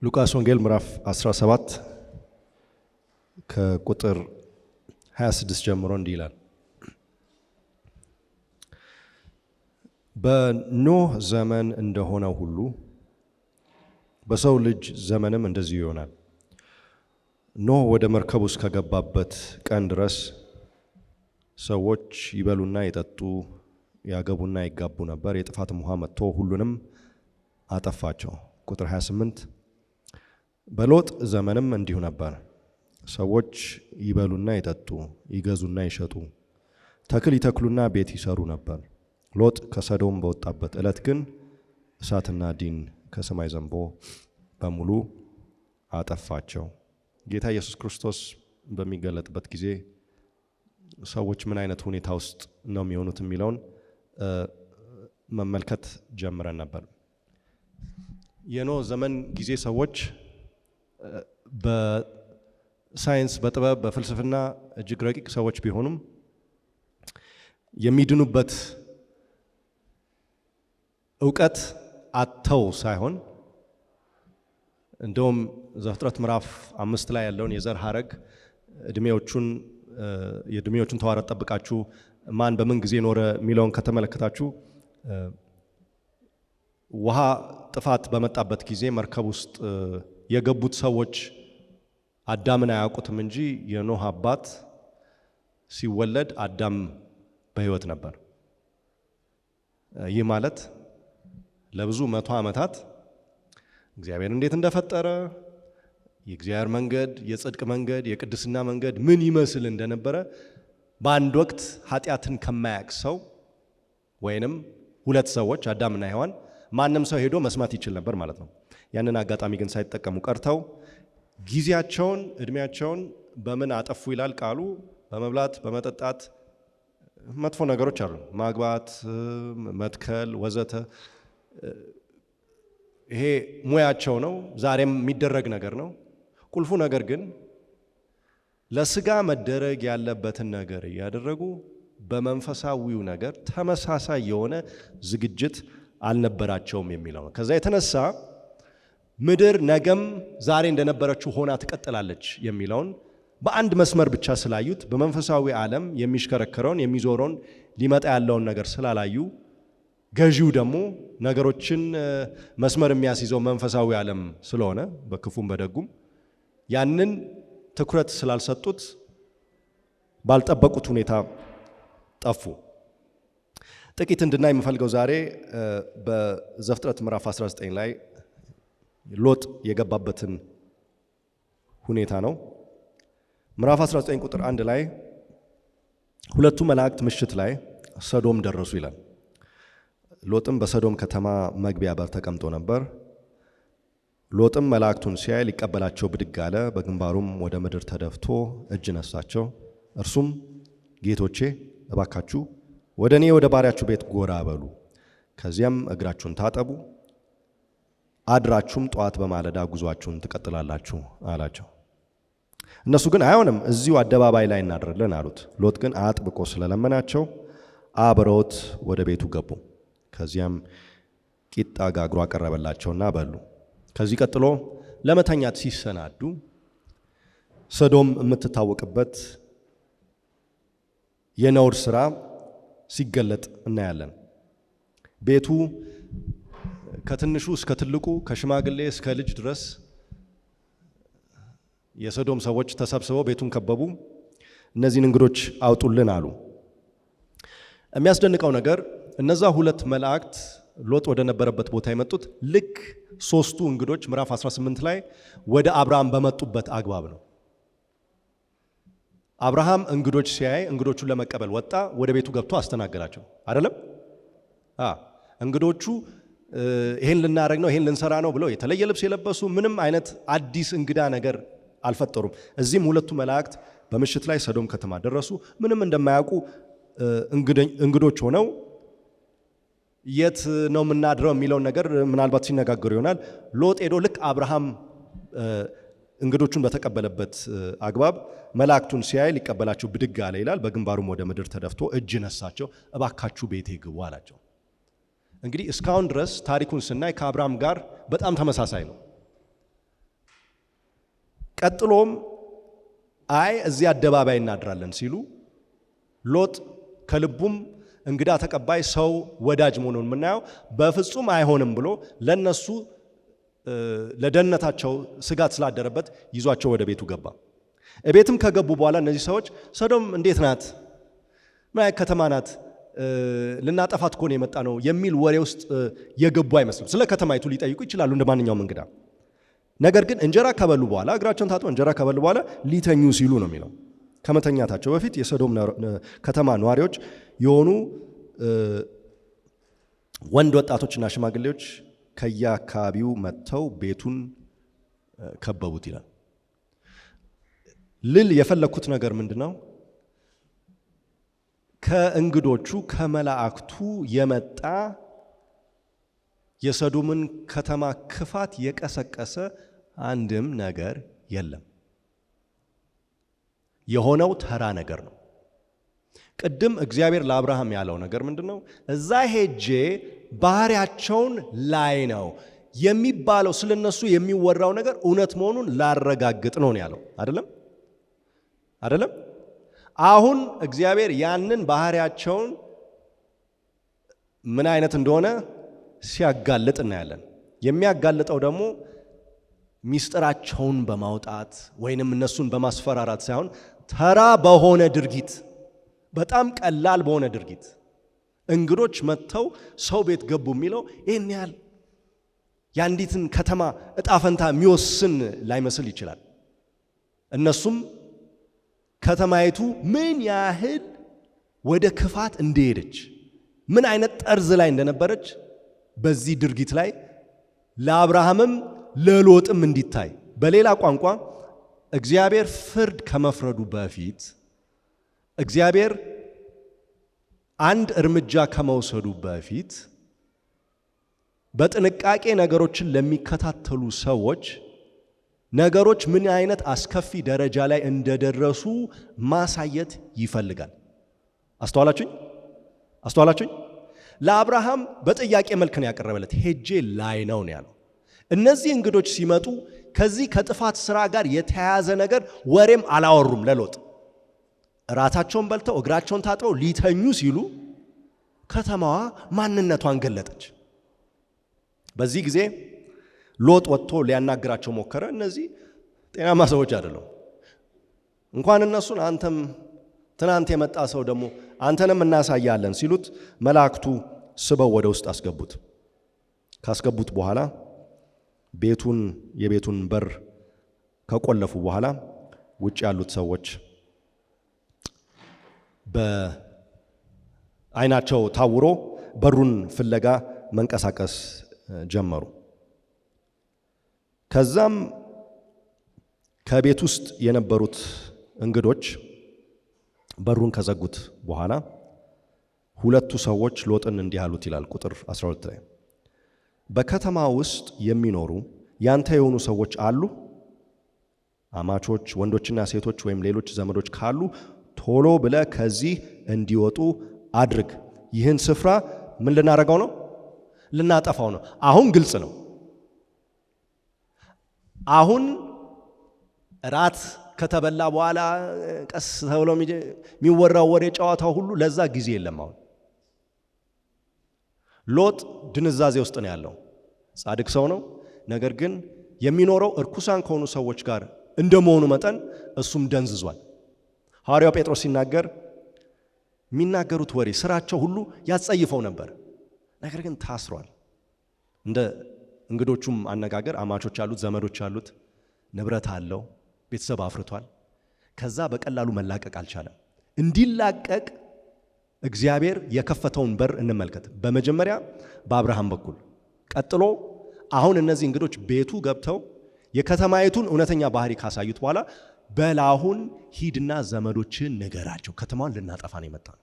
ሉቃስ ወንጌል ምዕራፍ 17 ከቁጥር 26 ጀምሮ እንዲህ ይላል። በኖህ ዘመን እንደሆነው ሁሉ በሰው ልጅ ዘመንም እንደዚሁ ይሆናል። ኖህ ወደ መርከብ ውስጥ ከገባበት ቀን ድረስ ሰዎች ይበሉና ይጠጡ፣ ያገቡና ይጋቡ ነበር። የጥፋትም ውሃ መጥቶ ሁሉንም አጠፋቸው። ቁጥር 28 በሎጥ ዘመንም እንዲሁ ነበር። ሰዎች ይበሉና ይጠጡ፣ ይገዙና ይሸጡ፣ ተክል ይተክሉና ቤት ይሰሩ ነበር። ሎጥ ከሰዶም በወጣበት ዕለት ግን እሳትና ዲን ከሰማይ ዘንቦ በሙሉ አጠፋቸው። ጌታ ኢየሱስ ክርስቶስ በሚገለጥበት ጊዜ ሰዎች ምን አይነት ሁኔታ ውስጥ ነው የሚሆኑት የሚለውን መመልከት ጀምረን ነበር። የኖህ ዘመን ጊዜ ሰዎች በሳይንስ፣ በጥበብ፣ በፍልስፍና እጅግ ረቂቅ ሰዎች ቢሆኑም የሚድኑበት እውቀት አጥተው ሳይሆን እንደውም ዘፍጥረት ምዕራፍ 5 ላይ ያለውን የዘር ሐረግ የእድሜዎቹን ተዋረድ ጠብቃችሁ ማን በምን ጊዜ ኖረ የሚለውን ከተመለከታችሁ ውሃ ጥፋት በመጣበት ጊዜ መርከብ ውስጥ የገቡት ሰዎች አዳምን አያውቁትም እንጂ የኖህ አባት ሲወለድ አዳም በሕይወት ነበር። ይህ ማለት ለብዙ መቶ ዓመታት እግዚአብሔር እንዴት እንደፈጠረ፣ የእግዚአብሔር መንገድ፣ የጽድቅ መንገድ፣ የቅድስና መንገድ ምን ይመስል እንደነበረ በአንድ ወቅት ኃጢአትን ከማያውቅ ሰው ወይንም ሁለት ሰዎች አዳምና ሔዋን ማንም ሰው ሄዶ መስማት ይችል ነበር ማለት ነው። ያንን አጋጣሚ ግን ሳይጠቀሙ ቀርተው ጊዜያቸውን፣ እድሜያቸውን በምን አጠፉ ይላል ቃሉ? በመብላት፣ በመጠጣት፣ መጥፎ ነገሮች አሉ፣ ማግባት፣ መትከል ወዘተ። ይሄ ሙያቸው ነው፣ ዛሬም የሚደረግ ነገር ነው። ቁልፉ ነገር ግን ለስጋ መደረግ ያለበትን ነገር እያደረጉ በመንፈሳዊው ነገር ተመሳሳይ የሆነ ዝግጅት አልነበራቸውም የሚለው ነው። ከዛ የተነሳ ምድር ነገም ዛሬ እንደነበረችው ሆና ትቀጥላለች የሚለውን በአንድ መስመር ብቻ ስላዩት በመንፈሳዊ ዓለም የሚሽከረከረውን የሚዞረውን ሊመጣ ያለውን ነገር ስላላዩ ገዢው ደግሞ ነገሮችን መስመር የሚያስይዘው መንፈሳዊ ዓለም ስለሆነ በክፉም በደጉም ያንን ትኩረት ስላልሰጡት ባልጠበቁት ሁኔታ ጠፉ። ጥቂት እንድናይ የምፈልገው ዛሬ በዘፍጥረት ምዕራፍ 19 ላይ ሎጥ የገባበትን ሁኔታ ነው። ምዕራፍ 19 ቁጥር 1 ላይ ሁለቱ መላእክት ምሽት ላይ ሰዶም ደረሱ ይላል። ሎጥም በሰዶም ከተማ መግቢያ በር ተቀምጦ ነበር። ሎጥም መላእክቱን ሲያይ ሊቀበላቸው ብድግ አለ፣ በግንባሩም ወደ ምድር ተደፍቶ እጅ ነሳቸው። እርሱም ጌቶቼ እባካችሁ ወደ እኔ ወደ ባሪያችሁ ቤት ጎራ በሉ፣ ከዚያም እግራችሁን ታጠቡ፣ አድራችሁም ጠዋት በማለዳ ጉዟችሁን ትቀጥላላችሁ አላቸው። እነሱ ግን አይሆንም፣ እዚሁ አደባባይ ላይ እናድራለን አሉት። ሎጥ ግን አጥብቆ ስለለመናቸው አብረውት ወደ ቤቱ ገቡ። ከዚያም ቂጣ ጋግሮ አቀረበላቸውና በሉ። ከዚህ ቀጥሎ ለመተኛት ሲሰናዱ ሰዶም የምትታወቅበት የነውር ስራ ሲገለጥ እናያለን። ቤቱ ከትንሹ እስከ ትልቁ ከሽማግሌ እስከ ልጅ ድረስ የሰዶም ሰዎች ተሰብስበው ቤቱን ከበቡ። እነዚህን እንግዶች አውጡልን አሉ። የሚያስደንቀው ነገር እነዛ ሁለት መላእክት ሎጥ ወደ ነበረበት ቦታ የመጡት ልክ ሶስቱ እንግዶች ምዕራፍ 18 ላይ ወደ አብርሃም በመጡበት አግባብ ነው። አብርሃም እንግዶች ሲያይ እንግዶቹን ለመቀበል ወጣ፣ ወደ ቤቱ ገብቶ አስተናገዳቸው። አይደለም እንግዶቹ ይሄን ልናደርግ ነው ይሄን ልንሰራ ነው ብለው የተለየ ልብስ የለበሱ ምንም አይነት አዲስ እንግዳ ነገር አልፈጠሩም። እዚህም ሁለቱ መላእክት በምሽት ላይ ሰዶም ከተማ ደረሱ። ምንም እንደማያውቁ እንግዶች ሆነው የት ነው የምናድረው የሚለውን ነገር ምናልባት ሲነጋገሩ ይሆናል። ሎጥ ሄዶ ልክ አብርሃም እንግዶቹን በተቀበለበት አግባብ መላእክቱን ሲያይ ሊቀበላቸው ብድግ አለ ይላል። በግንባሩም ወደ ምድር ተደፍቶ እጅ ነሳቸው። እባካችሁ ቤቴ ግቡ አላቸው። እንግዲህ እስካሁን ድረስ ታሪኩን ስናይ ከአብርሃም ጋር በጣም ተመሳሳይ ነው። ቀጥሎም አይ እዚህ አደባባይ እናድራለን ሲሉ ሎጥ ከልቡም እንግዳ ተቀባይ ሰው ወዳጅ መሆኑን የምናየው በፍጹም አይሆንም ብሎ ለነሱ ለደህንነታቸው ስጋት ስላደረበት ይዟቸው ወደ ቤቱ ገባ። ቤትም ከገቡ በኋላ እነዚህ ሰዎች ሰዶም እንዴት ናት? ምን አይነት ከተማ ናት? ልናጠፋት እኮ ነው የመጣ ነው የሚል ወሬ ውስጥ የገቡ አይመስልም። ስለ ከተማይቱ ሊጠይቁ ይችላሉ እንደ ማንኛውም እንግዳ። ነገር ግን እንጀራ ከበሉ በኋላ እግራቸውን ታጥበው እንጀራ ከበሉ በኋላ ሊተኙ ሲሉ ነው የሚለው። ከመተኛታቸው በፊት የሰዶም ከተማ ነዋሪዎች የሆኑ ወንድ ወጣቶችና ሽማግሌዎች ከየአካባቢው መጥተው ቤቱን ከበቡት ይላል። ልል የፈለኩት ነገር ምንድነው? ከእንግዶቹ ከመላእክቱ የመጣ የሰዶምን ከተማ ክፋት የቀሰቀሰ አንድም ነገር የለም። የሆነው ተራ ነገር ነው። ቅድም እግዚአብሔር ለአብርሃም ያለው ነገር ምንድነው? እዛ ሄጄ ባህሪያቸውን ላይ ነው የሚባለው ስለነሱ የሚወራው ነገር እውነት መሆኑን ላረጋግጥ ነው ያለው። አይደለም? አይደለም? አሁን እግዚአብሔር ያንን ባህሪያቸውን ምን አይነት እንደሆነ ሲያጋልጥ እናያለን። የሚያጋልጠው ደግሞ ሚስጥራቸውን በማውጣት ወይንም እነሱን በማስፈራራት ሳይሆን ተራ በሆነ ድርጊት፣ በጣም ቀላል በሆነ ድርጊት እንግዶች መጥተው ሰው ቤት ገቡ የሚለው ይሄን ያህል የአንዲትን ከተማ እጣ ፈንታ የሚወስን ላይመስል ይችላል። እነሱም ከተማይቱ ምን ያህል ወደ ክፋት እንደሄደች ምን አይነት ጠርዝ ላይ እንደነበረች በዚህ ድርጊት ላይ ለአብርሃምም ለሎጥም እንዲታይ፣ በሌላ ቋንቋ እግዚአብሔር ፍርድ ከመፍረዱ በፊት እግዚአብሔር አንድ እርምጃ ከመውሰዱ በፊት በጥንቃቄ ነገሮችን ለሚከታተሉ ሰዎች ነገሮች ምን አይነት አስከፊ ደረጃ ላይ እንደደረሱ ማሳየት ይፈልጋል። አስተዋላችሁኝ? አስተዋላችሁኝ? ለአብርሃም በጥያቄ መልክ ነው ያቀረበለት። ሄጄ ላይ ነው ነው ያለው። እነዚህ እንግዶች ሲመጡ ከዚህ ከጥፋት ስራ ጋር የተያያዘ ነገር ወሬም አላወሩም ለሎጥ። እራታቸውን በልተው እግራቸውን ታጥበው ሊተኙ ሲሉ ከተማዋ ማንነቷን ገለጠች። በዚህ ጊዜ ሎጥ ወጥቶ ሊያናግራቸው ሞከረ። እነዚህ ጤናማ ሰዎች አይደሉም። እንኳን እነሱን አንተም ትናንት የመጣ ሰው ደግሞ አንተንም እናሳያለን ሲሉት መላእክቱ ስበው ወደ ውስጥ አስገቡት። ካስገቡት በኋላ የቤቱን በር ከቆለፉ በኋላ ውጭ ያሉት ሰዎች በአይናቸው ታውሮ በሩን ፍለጋ መንቀሳቀስ ጀመሩ። ከዛም ከቤት ውስጥ የነበሩት እንግዶች በሩን ከዘጉት በኋላ ሁለቱ ሰዎች ሎጥን እንዲህ አሉት ይላል ቁጥር 12 ላይ፣ በከተማ ውስጥ የሚኖሩ ያንተ የሆኑ ሰዎች አሉ? አማቾች፣ ወንዶችና ሴቶች ወይም ሌሎች ዘመዶች ካሉ ቶሎ ብለህ ከዚህ እንዲወጡ አድርግ። ይህን ስፍራ ምን ልናደርገው ነው? ልናጠፋው ነው። አሁን ግልጽ ነው። አሁን እራት ከተበላ በኋላ ቀስ ተብሎ የሚወራው ወሬ ጨዋታው ሁሉ ለዛ ጊዜ የለም። አሁን ሎጥ ድንዛዜ ውስጥ ነው ያለው። ጻድቅ ሰው ነው። ነገር ግን የሚኖረው እርኩሳን ከሆኑ ሰዎች ጋር እንደመሆኑ መጠን እሱም ደንዝዟል። ሐዋርያው ጴጥሮስ ሲናገር የሚናገሩት ወሬ ስራቸው ሁሉ ያጸይፈው ነበር። ነገር ግን ታስሯል። እንደ እንግዶቹም አነጋገር አማቾች አሉት፣ ዘመዶች አሉት፣ ንብረት አለው፣ ቤተሰብ አፍርቷል። ከዛ በቀላሉ መላቀቅ አልቻለም። እንዲላቀቅ እግዚአብሔር የከፈተውን በር እንመልከት። በመጀመሪያ በአብርሃም በኩል፣ ቀጥሎ አሁን እነዚህ እንግዶች ቤቱ ገብተው የከተማይቱን እውነተኛ ባህሪ ካሳዩት በኋላ በላሁን ሂድና ዘመዶችን ንገራቸው፣ ከተማዋን ልናጠፋ ነው የመጣነው።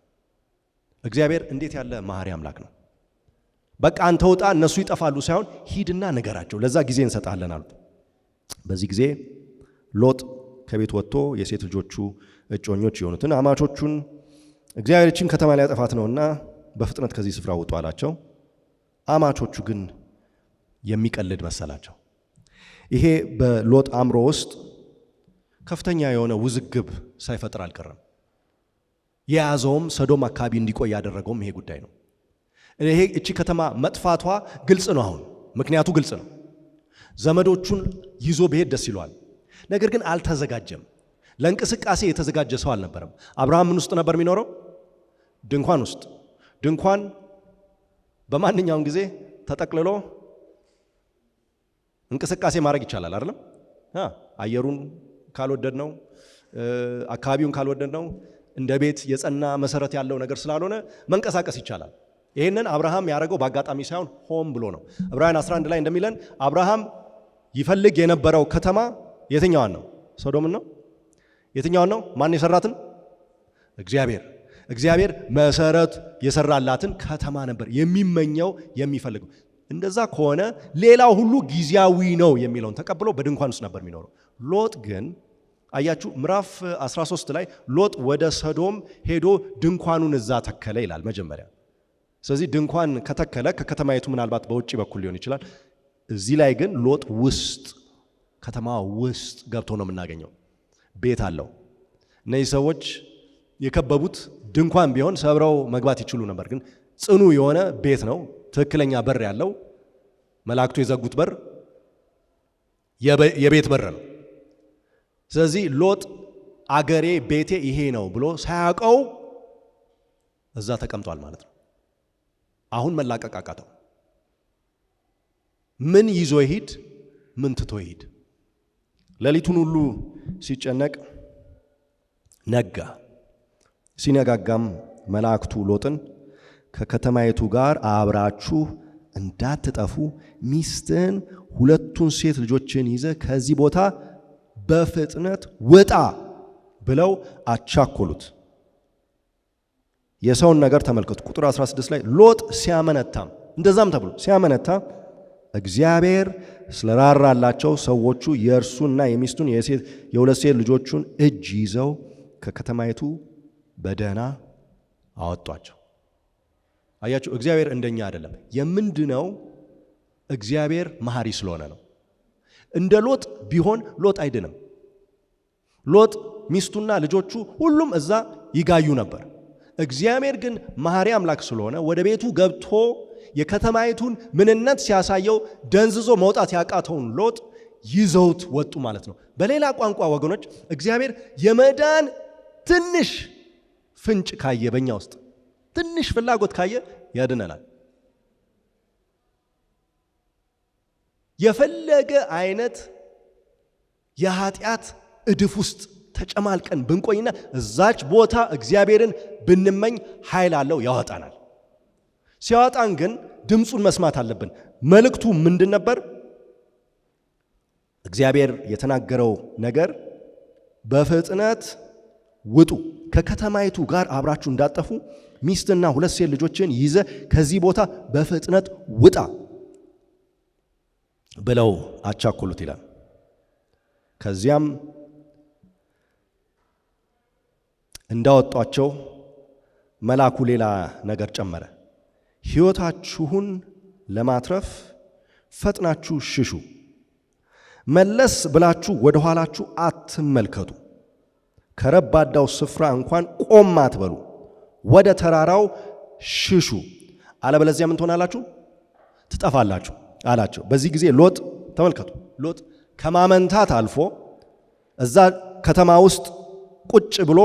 እግዚአብሔር እንዴት ያለ መሐሪ አምላክ ነው! በቃ አንተ ውጣ እነሱ ይጠፋሉ ሳይሆን ሂድና ንገራቸው፣ ለዛ ጊዜ እንሰጣለን አሉት። በዚህ ጊዜ ሎጥ ከቤት ወጥቶ የሴት ልጆቹ እጮኞች የሆኑትን አማቾቹን እግዚአብሔር ይህችን ከተማ ሊያጠፋት ነውና በፍጥነት ከዚህ ስፍራ ውጡ አላቸው። አማቾቹ ግን የሚቀልድ መሰላቸው። ይሄ በሎጥ አእምሮ ውስጥ ከፍተኛ የሆነ ውዝግብ ሳይፈጥር አልቀረም። የያዘውም ሰዶም አካባቢ እንዲቆይ ያደረገውም ይሄ ጉዳይ ነው። ይሄ እቺ ከተማ መጥፋቷ ግልጽ ነው። አሁን ምክንያቱ ግልጽ ነው። ዘመዶቹን ይዞ ብሄድ ደስ ይለዋል። ነገር ግን አልተዘጋጀም። ለእንቅስቃሴ የተዘጋጀ ሰው አልነበረም። አብርሃም ምን ውስጥ ነበር የሚኖረው? ድንኳን ውስጥ። ድንኳን በማንኛውም ጊዜ ተጠቅልሎ እንቅስቃሴ ማድረግ ይቻላል አይደለም? አየሩን ካልወደድ ነው፣ አካባቢውን ካልወደድ ነው፣ እንደ ቤት የጸና መሰረት ያለው ነገር ስላልሆነ መንቀሳቀስ ይቻላል። ይህንን አብርሃም ያደረገው በአጋጣሚ ሳይሆን ሆን ብሎ ነው። ዕብራውያን 11 ላይ እንደሚለን አብርሃም ይፈልግ የነበረው ከተማ የትኛዋን ነው? ሶዶምን ነው። የትኛዋን ነው? ማን የሰራትን? እግዚአብሔር። እግዚአብሔር መሰረት የሰራላትን ከተማ ነበር የሚመኘው የሚፈልገው። እንደዛ ከሆነ ሌላው ሁሉ ጊዜያዊ ነው የሚለውን ተቀብሎ በድንኳን ውስጥ ነበር የሚኖረው። ሎጥ ግን አያችሁ፣ ምዕራፍ 13 ላይ ሎጥ ወደ ሰዶም ሄዶ ድንኳኑን እዛ ተከለ ይላል መጀመሪያ። ስለዚህ ድንኳን ከተከለ ከከተማይቱ ምናልባት በውጭ በኩል ሊሆን ይችላል። እዚህ ላይ ግን ሎጥ ውስጥ፣ ከተማ ውስጥ ገብቶ ነው የምናገኘው። ቤት አለው። እነዚህ ሰዎች የከበቡት ድንኳን ቢሆን ሰብረው መግባት ይችሉ ነበር። ግን ጽኑ የሆነ ቤት ነው፣ ትክክለኛ በር ያለው፣ መላእክቱ የዘጉት በር የቤት በር ነው። ስለዚህ ሎጥ አገሬ ቤቴ ይሄ ነው ብሎ ሳያውቀው እዛ ተቀምጧል ማለት ነው። አሁን መላቀቅ አቃተው። ምን ይዞ ይሂድ? ምን ትቶ ይሂድ? ሌሊቱን ሁሉ ሲጨነቅ ነጋ። ሲነጋጋም መላእክቱ ሎጥን ከከተማይቱ ጋር አብራችሁ እንዳትጠፉ ሚስትህን፣ ሁለቱን ሴት ልጆችን ይዘህ ከዚህ ቦታ በፍጥነት ውጣ ብለው አቻኮሉት። የሰውን ነገር ተመልከቱ። ቁጥር 16 ላይ ሎጥ ሲያመነታም፣ እንደዛም ተብሎ ሲያመነታ እግዚአብሔር ስለራራላቸው ሰዎቹ የእርሱና የሚስቱን የሁለት ሴት ልጆቹን እጅ ይዘው ከከተማይቱ በደህና አወጧቸው። አያችሁ፣ እግዚአብሔር እንደኛ አይደለም። የምንድነው? እግዚአብሔር መሐሪ ስለሆነ ነው። እንደ ሎጥ ቢሆን ሎጥ አይድንም። ሎጥ፣ ሚስቱና ልጆቹ ሁሉም እዛ ይጋዩ ነበር። እግዚአብሔር ግን መሐሪ አምላክ ስለሆነ ወደ ቤቱ ገብቶ የከተማይቱን ምንነት ሲያሳየው ደንዝዞ መውጣት ያቃተውን ሎጥ ይዘውት ወጡ ማለት ነው። በሌላ ቋንቋ ወገኖች፣ እግዚአብሔር የመዳን ትንሽ ፍንጭ ካየ፣ በእኛ ውስጥ ትንሽ ፍላጎት ካየ ያድነናል። የፈለገ አይነት የኃጢአት እድፍ ውስጥ ተጨማልቀን ብንቆይና እዛች ቦታ እግዚአብሔርን ብንመኝ ኃይል አለው፣ ያወጣናል። ሲያወጣን ግን ድምፁን መስማት አለብን። መልእክቱ ምንድን ነበር? እግዚአብሔር የተናገረው ነገር በፍጥነት ውጡ፣ ከከተማይቱ ጋር አብራችሁ እንዳጠፉ ሚስትና ሁለት ሴት ልጆችን ይዘ ከዚህ ቦታ በፍጥነት ውጣ ብለው አቻኮሉት ይላል። ከዚያም እንዳወጧቸው መልአኩ ሌላ ነገር ጨመረ። ሕይወታችሁን ለማትረፍ ፈጥናችሁ ሽሹ፣ መለስ ብላችሁ ወደ ኋላችሁ አትመልከቱ፣ ከረባዳው ስፍራ እንኳን ቆም አትበሉ፣ ወደ ተራራው ሽሹ፣ አለበለዚያ ምን ትሆናላችሁ? ትጠፋላችሁ አላቸው። በዚህ ጊዜ ሎጥ፣ ተመልከቱ፣ ሎጥ ከማመንታት አልፎ እዛ ከተማ ውስጥ ቁጭ ብሎ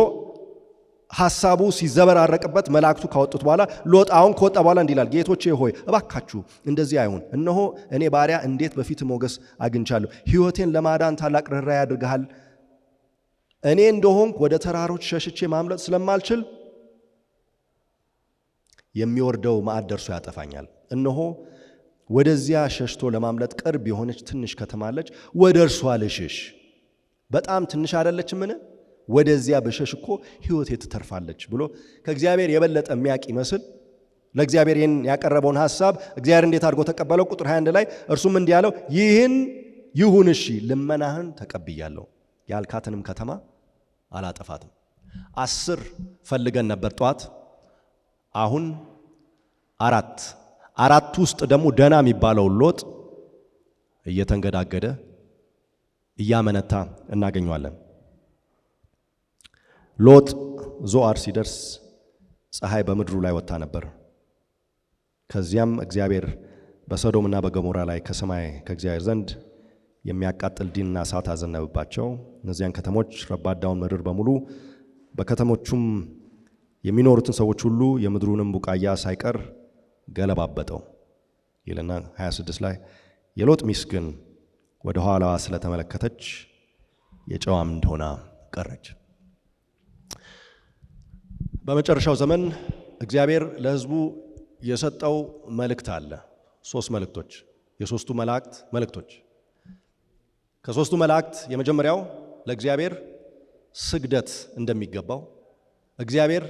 ሐሳቡ ሲዘበራረቅበት መላእክቱ ካወጡት በኋላ ሎጥ አሁን ከወጣ በኋላ እንዲህ ይላል፣ ጌቶቼ ሆይ፣ እባካችሁ እንደዚህ አይሁን። እነሆ እኔ ባሪያ እንዴት በፊት ሞገስ አግኝቻለሁ። ሕይወቴን ለማዳን ታላቅ ርኅራኄ አድርገሃል። እኔ እንደሆንኩ ወደ ተራሮች ሸሽቼ ማምለጥ ስለማልችል የሚወርደው መዓት ደርሶ ያጠፋኛል። እነሆ ወደዚያ ሸሽቶ ለማምለጥ ቅርብ የሆነች ትንሽ ከተማ አለች። ወደ እርሷ ልሽሽ። በጣም ትንሽ አይደለችምን? ወደዚያ ብሸሽ እኮ ሕይወቴ ትተርፋለች ብሎ ከእግዚአብሔር የበለጠ የሚያውቅ ይመስል ለእግዚአብሔር ይህን ያቀረበውን ሐሳብ እግዚአብሔር እንዴት አድርጎ ተቀበለው? ቁጥር 21 ላይ እርሱም እንዲህ ያለው፣ ይህን ይሁን እሺ፣ ልመናህን ተቀብያለሁ፣ ያልካትንም ከተማ አላጠፋትም። 10 ፈልገን ነበር ጠዋት፣ አሁን አራት። አራት ውስጥ ደግሞ ደህና የሚባለው ሎጥ እየተንገዳገደ እያመነታ እናገኘዋለን። ሎጥ ዞአር ሲደርስ ፀሐይ በምድሩ ላይ ወጥታ ነበር። ከዚያም እግዚአብሔር በሰዶምና በገሞራ ላይ ከሰማይ ከእግዚአብሔር ዘንድ የሚያቃጥል ዲንና እሳት አዘነበባቸው። እነዚያን ከተሞች፣ ረባዳውን ምድር በሙሉ፣ በከተሞቹም የሚኖሩትን ሰዎች ሁሉ፣ የምድሩንም ቡቃያ ሳይቀር ገለባበጠው ይልና 26 ላይ የሎጥ ሚስት ግን ወደ ኋላዋ ስለተመለከተች የጨው አምድ ሆና ቀረች። በመጨረሻው ዘመን እግዚአብሔር ለሕዝቡ የሰጠው መልእክት አለ። ሶስት መልእክቶች፣ የሶስቱ መላእክት መልእክቶች። ከሶስቱ መላእክት የመጀመሪያው ለእግዚአብሔር ስግደት እንደሚገባው፣ እግዚአብሔር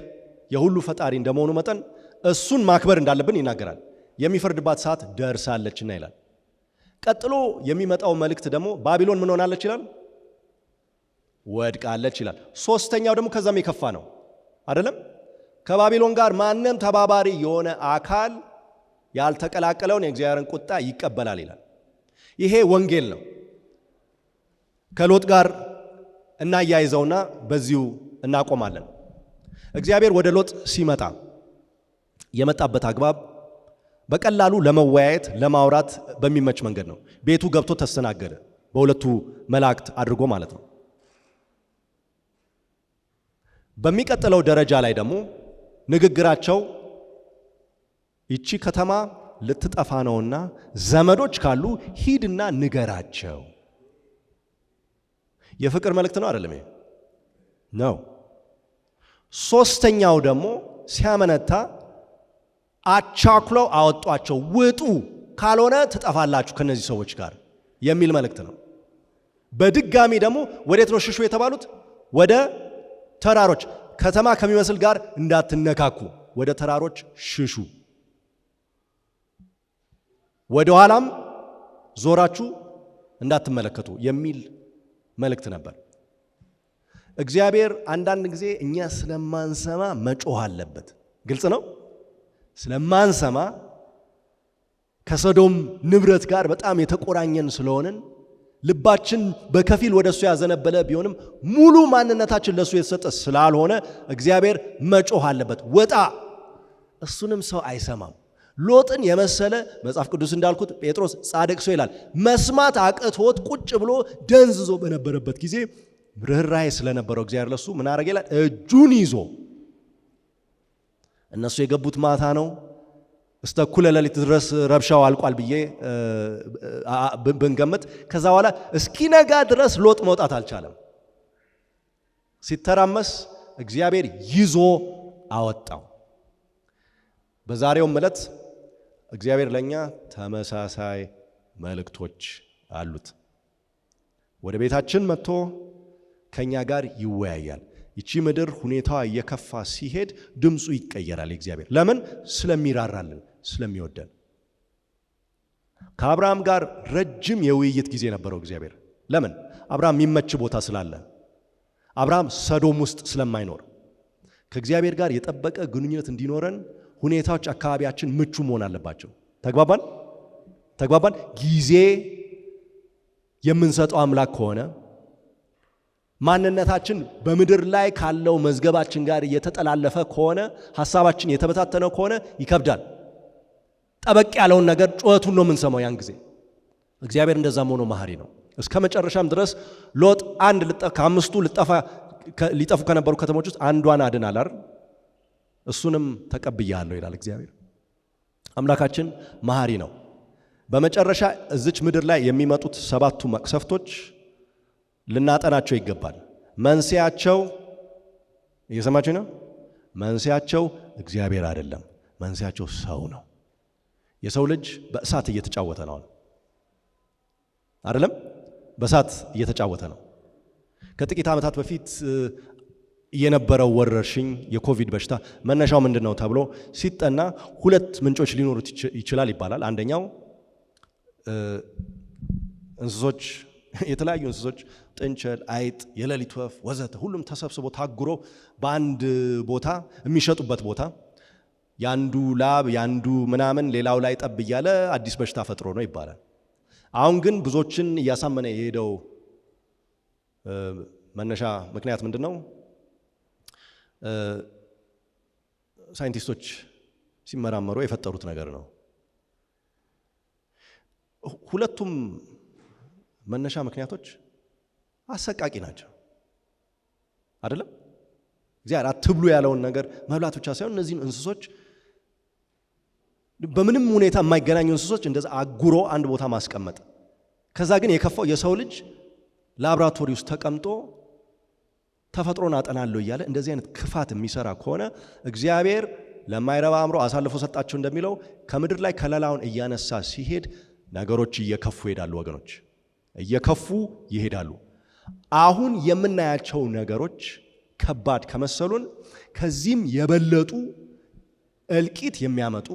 የሁሉ ፈጣሪ እንደመሆኑ መጠን እሱን ማክበር እንዳለብን ይናገራል። የሚፈርድባት ሰዓት ደርሳለችና ይላል። ቀጥሎ የሚመጣው መልእክት ደግሞ ባቢሎን ምን ሆናለች ይላል? ወድቃለች ይላል። ሶስተኛው ደግሞ ከዛም የከፋ ነው አይደለም? ከባቢሎን ጋር ማንም ተባባሪ የሆነ አካል ያልተቀላቀለውን የእግዚአብሔርን ቁጣ ይቀበላል ይላል። ይሄ ወንጌል ነው። ከሎጥ ጋር እናያይዘውና በዚሁ እናቆማለን። እግዚአብሔር ወደ ሎጥ ሲመጣ የመጣበት አግባብ በቀላሉ ለመወያየት፣ ለማውራት በሚመች መንገድ ነው። ቤቱ ገብቶ ተስተናገደ፣ በሁለቱ መላእክት አድርጎ ማለት ነው። በሚቀጥለው ደረጃ ላይ ደግሞ ንግግራቸው ይቺ ከተማ ልትጠፋ ነውና ዘመዶች ካሉ ሂድና ንገራቸው። የፍቅር መልእክት ነው አይደለም? ይሄ ነው። ሶስተኛው ደግሞ ሲያመነታ አቻኩለው አወጧቸው፣ ውጡ ካልሆነ ትጠፋላችሁ ከነዚህ ሰዎች ጋር የሚል መልእክት ነው። በድጋሚ ደግሞ ወዴት ነው ሽሹ የተባሉት? ወደ ተራሮች፣ ከተማ ከሚመስል ጋር እንዳትነካኩ፣ ወደ ተራሮች ሽሹ፣ ወደ ኋላም ዞራችሁ እንዳትመለከቱ የሚል መልእክት ነበር። እግዚአብሔር አንዳንድ ጊዜ እኛ ስለማንሰማ መጮህ አለበት። ግልጽ ነው። ስለማንሰማ፣ ከሰዶም ንብረት ጋር በጣም የተቆራኘን ስለሆንን፣ ልባችን በከፊል ወደ እሱ ያዘነበለ ቢሆንም ሙሉ ማንነታችን ለእሱ የተሰጠ ስላልሆነ እግዚአብሔር መጮህ አለበት። ወጣ። እሱንም ሰው አይሰማም። ሎጥን የመሰለ፣ መጽሐፍ ቅዱስ እንዳልኩት ጴጥሮስ ጻድቅ ሰው ይላል። መስማት አቅቶት ቁጭ ብሎ ደንዝዞ በነበረበት ጊዜ ርኅራኄ ስለነበረው እግዚአብሔር ለሱ ምን አረገ ይላል? እጁን ይዞ፣ እነሱ የገቡት ማታ ነው። እስከ እኩለ ሌሊት ድረስ ረብሻው አልቋል ብዬ ብንገምት፣ ከዛ በኋላ እስኪነጋ ድረስ ሎጥ መውጣት አልቻለም። ሲተራመስ እግዚአብሔር ይዞ አወጣው። በዛሬውም ዕለት እግዚአብሔር ለእኛ ተመሳሳይ መልእክቶች አሉት። ወደ ቤታችን መጥቶ ከኛ ጋር ይወያያል። ይቺ ምድር ሁኔታዋ እየከፋ ሲሄድ ድምፁ ይቀየራል። እግዚአብሔር ለምን? ስለሚራራልን፣ ስለሚወደን። ከአብርሃም ጋር ረጅም የውይይት ጊዜ ነበረው እግዚአብሔር። ለምን? አብርሃም የሚመች ቦታ ስላለ፣ አብርሃም ሰዶም ውስጥ ስለማይኖር። ከእግዚአብሔር ጋር የጠበቀ ግንኙነት እንዲኖረን ሁኔታዎች አካባቢያችን ምቹ መሆን አለባቸው። ተግባባን? ተግባባን? ጊዜ የምንሰጠው አምላክ ከሆነ፣ ማንነታችን በምድር ላይ ካለው መዝገባችን ጋር የተጠላለፈ ከሆነ፣ ሀሳባችን የተበታተነ ከሆነ ይከብዳል። ጠበቅ ያለውን ነገር ጩኸቱን ነው የምንሰማው ያን ጊዜ። እግዚአብሔር እንደዛም ሆኖ መሐሪ ነው። እስከ መጨረሻም ድረስ ሎጥ አንድ ከአምስቱ ሊጠፉ ከነበሩ ከተሞች ውስጥ አንዷን አድናል አይደል? እሱንም ተቀብያለሁ ይላል እግዚአብሔር። አምላካችን መሐሪ ነው። በመጨረሻ እዚች ምድር ላይ የሚመጡት ሰባቱ መቅሰፍቶች ልናጠናቸው ይገባል። መንስኤያቸው፣ እየሰማችሁ ነው? መንስኤያቸው እግዚአብሔር አይደለም። መንስኤያቸው ሰው ነው። የሰው ልጅ በእሳት እየተጫወተ ነው አይደለም? በእሳት እየተጫወተ ነው። ከጥቂት ዓመታት በፊት የነበረው ወረርሽኝ፣ የኮቪድ በሽታ መነሻው ምንድን ነው ተብሎ ሲጠና ሁለት ምንጮች ሊኖሩት ይችላል ይባላል። አንደኛው እንስሶች፣ የተለያዩ እንስሶች፣ ጥንቸል፣ አይጥ፣ የሌሊት ወፍ ወዘተ ሁሉም ተሰብስቦ ታጉሮ በአንድ ቦታ የሚሸጡበት ቦታ ያንዱ ላብ ያንዱ ምናምን ሌላው ላይ ጠብ እያለ አዲስ በሽታ ፈጥሮ ነው ይባላል። አሁን ግን ብዙዎችን እያሳመነ የሄደው መነሻ ምክንያት ምንድን ነው? ሳይንቲስቶች ሲመራመሩ የፈጠሩት ነገር ነው። ሁለቱም መነሻ ምክንያቶች አሰቃቂ ናቸው። አይደለም? እግዚአብሔር አትብሉ ያለውን ነገር መብላት ብቻ ሳይሆን እነዚህን እንስሶች በምንም ሁኔታ የማይገናኙ እንስሶች እንደዛ አጉሮ አንድ ቦታ ማስቀመጥ። ከዛ ግን የከፋው የሰው ልጅ ላብራቶሪ ውስጥ ተቀምጦ ተፈጥሮን አጠናለሁ እያለ እንደዚህ አይነት ክፋት የሚሰራ ከሆነ እግዚአብሔር ለማይረባ አእምሮ አሳልፎ ሰጣቸው እንደሚለው ከምድር ላይ ከለላውን እያነሳ ሲሄድ ነገሮች እየከፉ ይሄዳሉ። ወገኖች እየከፉ ይሄዳሉ። አሁን የምናያቸው ነገሮች ከባድ ከመሰሉን ከዚህም የበለጡ እልቂት የሚያመጡ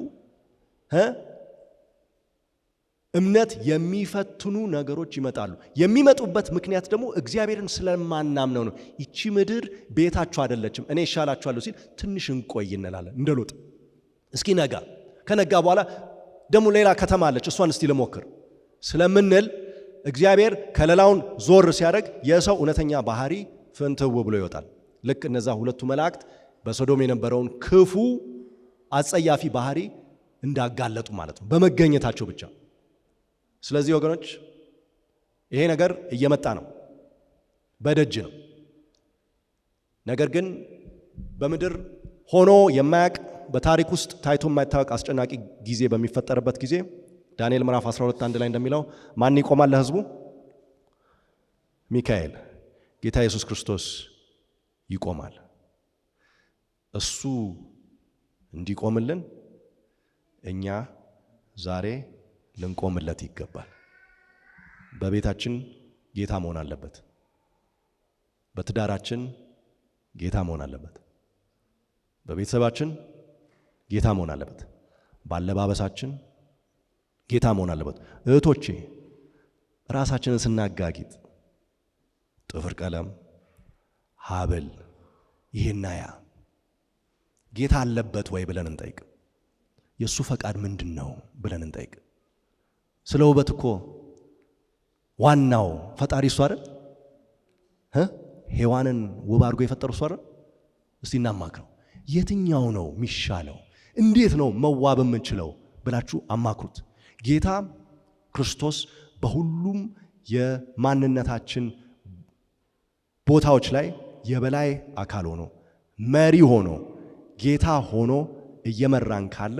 እምነት የሚፈትኑ ነገሮች ይመጣሉ። የሚመጡበት ምክንያት ደግሞ እግዚአብሔርን ስለማናምነው ነው። ይቺ ምድር ቤታችሁ አይደለችም፣ እኔ እሻላችኋለሁ ሲል ትንሽ እንቆይ እንላለን። እንደ ሎጥ እስኪ ነጋ፣ ከነጋ በኋላ ደግሞ ሌላ ከተማ አለች፣ እሷን እስቲ ልሞክር ስለምንል እግዚአብሔር ከለላውን ዞር ሲያደርግ የሰው እውነተኛ ባህሪ ፍንትው ብሎ ይወጣል። ልክ እነዛ ሁለቱ መላእክት በሶዶም የነበረውን ክፉ አጸያፊ ባህሪ እንዳጋለጡ ማለት ነው፣ በመገኘታቸው ብቻ። ስለዚህ ወገኖች ይሄ ነገር እየመጣ ነው፣ በደጅ ነው። ነገር ግን በምድር ሆኖ የማያቅ በታሪክ ውስጥ ታይቶ የማይታወቅ አስጨናቂ ጊዜ በሚፈጠርበት ጊዜ ዳንኤል ምዕራፍ 12:1 ላይ እንደሚለው ማን ይቆማል ለሕዝቡ? ሚካኤል፣ ጌታ ኢየሱስ ክርስቶስ ይቆማል። እሱ እንዲቆምልን እኛ ዛሬ ልንቆምለት ይገባል። በቤታችን ጌታ መሆን አለበት። በትዳራችን ጌታ መሆን አለበት። በቤተሰባችን ጌታ መሆን አለበት። ባለባበሳችን ጌታ መሆን አለበት። እህቶቼ ራሳችንን ስናጋጊጥ ጥፍር ቀለም፣ ሀብል፣ ይሄና ያ ጌታ አለበት ወይ ብለን እንጠይቅ። የእሱ ፈቃድ ምንድን ነው ብለን እንጠይቅ። ስለ ውበት እኮ ዋናው ፈጣሪ እሱ አይደል? ሔዋንን ውብ አድርጎ የፈጠሩ እሱ አይደል? እስቲ እናማክረው። የትኛው ነው የሚሻለው? እንዴት ነው መዋብ የምንችለው ብላችሁ አማክሩት። ጌታ ክርስቶስ በሁሉም የማንነታችን ቦታዎች ላይ የበላይ አካል ሆኖ መሪ ሆኖ ጌታ ሆኖ እየመራን ካለ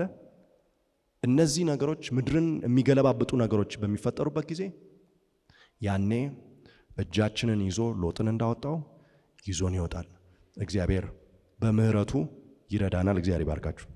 እነዚህ ነገሮች ምድርን የሚገለባብጡ ነገሮች በሚፈጠሩበት ጊዜ ያኔ እጃችንን ይዞ ሎጥን እንዳወጣው ይዞን ይወጣል። እግዚአብሔር በምህረቱ ይረዳናል። እግዚአብሔር ይባርካችሁ።